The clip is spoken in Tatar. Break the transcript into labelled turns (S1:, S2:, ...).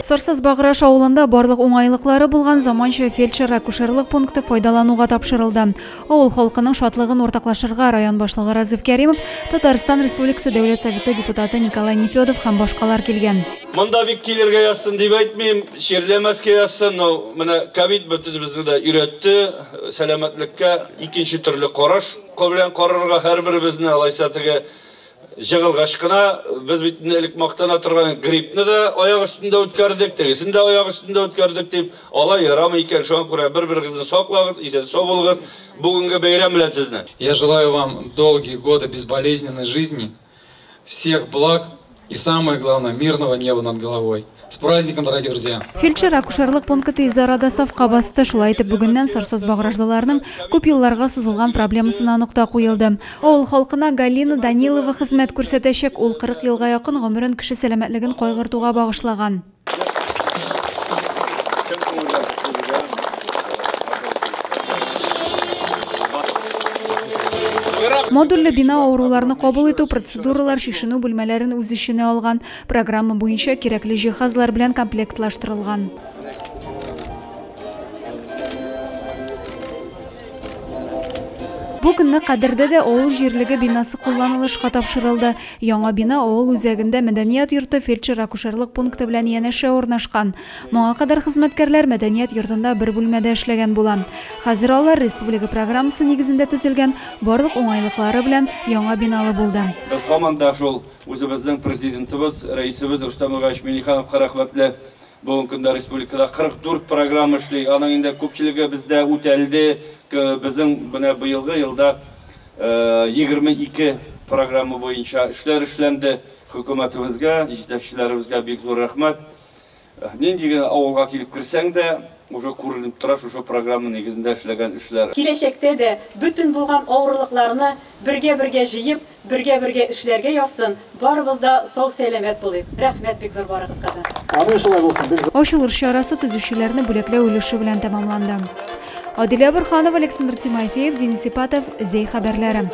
S1: Сарсаз-Баграж авылында барлык уңайлыклары булган заманча фельдшер-акушерлык пункты файдалануга тапшырылды. Авыл халкының шатлыгын уртаклашырга район башлыгы Разиф Кәримов, Татарстан Республикасы Дәүләт Советы депутаты Николай Нефедов һәм башкалар килгән.
S2: Монда бик килергә язсын дип әйтмим, чирләмәскә язсын, но менә ковид бөтенебезне дә өйрәтте, сәламәтлеккә икенче төрле караш белән карарга һәрберебезне, алайса теге җыгылгач кына, без бит элек мактана торган гриппны да аяк өстендә үткәрдек, тегесен дә аяк өстендә үткәрдек дип, алай ярамый икән, шуңа күрә бер-берегезне саклагыз, исән-сау булыгыз. Бүгенге бәйрәм белән сезне.
S3: Я желаю вам долгие годы безболезненной жизни, всех благ и самое главное, мирного неба над головой. С праздником, дорогие друзья!
S1: Фельдшер-акушерлык пункты тиз арада сафка басты. Шулай итеп, бүгеннән Сарсаз-Багражлыларның күп елларга сузылган проблемасына нокта куелды. Авыл халкына Галина Данилова хезмәт күрсәтәчәк. Ул 40 елга якын гомерен кеше сәламәтлеген кайгыртуга багышлаган. Модульле бина авыруларны кабул итү, процедуралар, чишенү бүлмәләрен үз эченә алган. Программа буенча кирәкле җиһазлар белән комплектлаштырылган. Бу көнне Кадердә дә авыл җирлеге бинасы кулланылышка тапшырылды. Яңа бина авыл үзәгендә мәдәният йорты фельдшер-акушерлык пункты белән янәшә урнашкан. Моңа кадәр хезмәткәрләр мәдәният йортында бер бүлмәдә эшләгән була. Хәзер алар республика программасы нигезендә төзелгән барлык уңайлыклары белән яңа биналы булды.
S2: Без һаман да шул үзебезнең президентыбыз, рәисебез Рөстәм Нургаевич Миңнехановка рәхмәтле. Бүгенге көндә республикада 44 программа эшли. Аның инде күпчелеге бездә үтәлде. Безнең менә быелгы елда 22 программа буенча эшләр эшләнде. Хөкүмәтебезгә, җитәкчеләребезгә бик зур рәхмәт. Нинди генә авылга килеп керсәң дә, уже күренеп тора шушы программа нигезендә эшләгән эшләр.
S4: Киләчәктә дә бөтен булган авырлыкларны бергә-бергә җыеп, бергә-бергә эшләргә язсын, барыбыз да сау-сәламәт булыйк. Рәхмәт бик зур барыгызга да.
S5: Амин, шулай булсын. Бик зур.
S1: Ачылыш чарасы төзүчеләрне бүләкләү өлеше белән тәмамланды. Адилә Бурханова, Александр Тимофеев, Денис Ипатов, Зәй хәбәрләре.